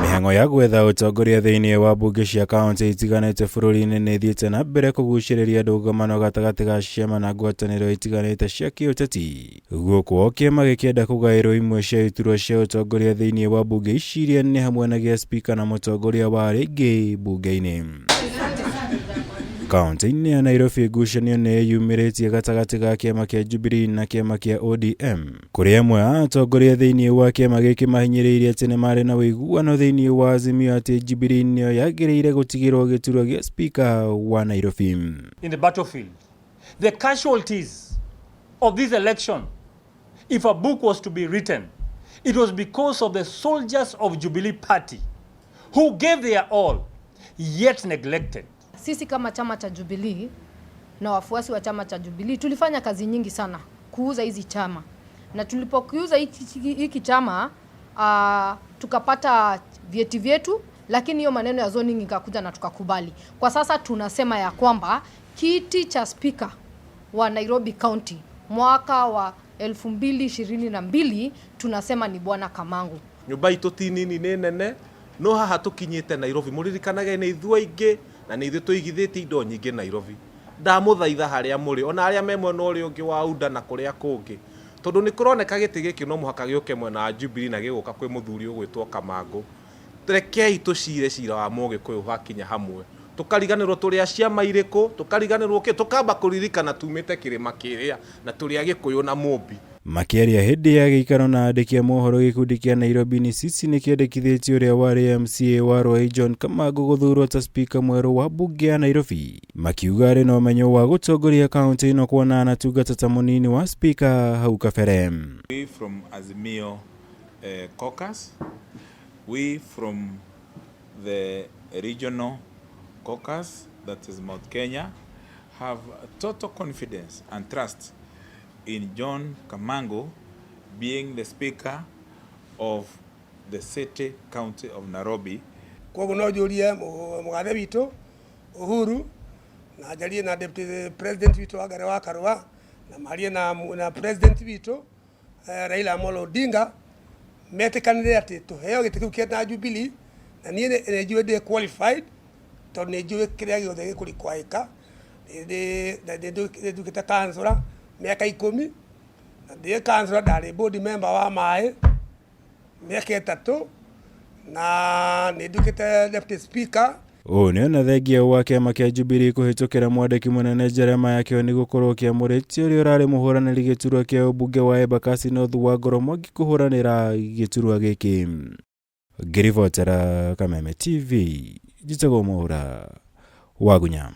Mĩhang'o ya gwetha ũtongoria thĩinĩ wa mbunge cia kaunti itiganĩte bũrũri-inĩ nĩ ĩthiĩte na mbere kũgucĩrĩria ndũgamano gatagatĩ ga ciama na ngwatanĩro itiganĩte cia kĩũteti, gũkũ o kĩama gĩkĩenda kũgaĩrwo imwe cia iturwa cia ũtongoria thĩinĩ wa mbunge ici iria nĩ hamwe na gĩa spika na mũtongoria wa arĩa aingĩ mbunge-inĩ. Kaunti-inĩ ya Nairobi ngucanio nĩ ĩyumĩrĩtie gatagatĩ ga kĩama kĩa Jubilee na kĩama kĩa ODM, kũrĩa amwe a atongoria thĩinĩ wa kĩama gĩkĩ mahinyĩrĩirie atĩ nĩ marĩ na ũiguano thĩinĩ wa Azimio atĩ Jubilee nĩyo yagĩrĩire gũtigĩrwo gĩturwa gĩa spika wa Nairobi. In the battlefield, the casualties of this election, if a book was to be written, it was because of the soldiers of Jubilee Party who gave their all, yet neglected. Sisi kama chama cha Jubilee na wafuasi wa chama cha Jubilee tulifanya kazi nyingi sana kuuza hizi chama, na tulipokiuza hiki chama tukapata vyeti vyetu, lakini hiyo maneno ya zoning ikakuja na tukakubali. Kwa sasa tunasema ya kwamba kiti cha spika wa Nairobi County mwaka wa 2022 tunasema ni Bwana Kamangu. Nyũmba itũ ti nini, nĩ nene, no haha tũkinyĩte Nairobi, mũririkanage nĩ ithuĩ aingĩ na nĩ ithuĩ tũigithĩtie indo nyingĩ Nairobi. Ndamũthaitha harĩa mũrĩ, ona arĩa me mwena ũrĩa ũngĩ wa UDA na kũrĩa kũngĩ, tondũ nĩ kũroneka gĩtĩ gĩkĩ no mũhaka gĩũke mwena wa Jubilee na gĩgũka kwĩ mũthuri ũgwĩtwo Kamangũ. Rekei tũcire cira wa Mũgĩkũyũ hakinya hamwe, tũkariganĩrwo tũrĩ a ciama irĩkũ, tũkariganĩrwo kĩ, tũkamba kũririkana tumĩte kĩrĩma kĩrĩa na tũrĩ a Gĩkũyũ na Mũmbi. Makĩaria hĩndĩ ya gĩikaro na andĩki a mohoro, gĩkundi kĩa Nairobi ni Sisi nĩ kĩendekithĩtie ũrĩa warĩ MCA wa Ruai John Kamangu gũthurwo ta spika mwerũ wa mbunge ya Nairobi, makiuga arĩ na ũmenyo wa gũtongoria kaunti ĩno kuona anatungata ta mũnini wa spika hau kabere. We from Azimio caucus, we from the regional caucus, that is Mount Kenya, have total confidence and trust in John Kamangu being the Speaker of the City County of Nairobi. Koguo no njũrie mũgathe witũ Uhuru na njarie na deputy president witũ Wangari wa Karũa na marie na president witũ Raila Amolo Odinga, metĩkanĩre atĩ tũheo gĩtĩ kĩu kĩa Jubilee, na niĩ nĩ njũĩ ndĩ qualified tondũ nĩ njũĩ kĩrĩa gĩothe gĩkũrikwaĩka. Nĩ nduĩkĩte councillor mĩaka 10, na ndĩ councillor ndarĩ board member wa maĩ mĩaka 3, na nĩ nduĩkĩte deputy speaker. Ũũ nĩ ona thengia wa kĩama kĩa Jubilee kũhĩtũkĩra mwandĩki mũnene Jeremiah Kioni gũkorwo kĩamũrĩtie ũrĩa ũrarĩ mũhũranĩri gĩturwa kĩa ũmbunge wa Embakasi North Wangoro Mwangi kũhũranĩra gĩturwa gĩkĩ. Ngĩribotera Kameme TV, njĩtagwo Mũhũra Wagunya.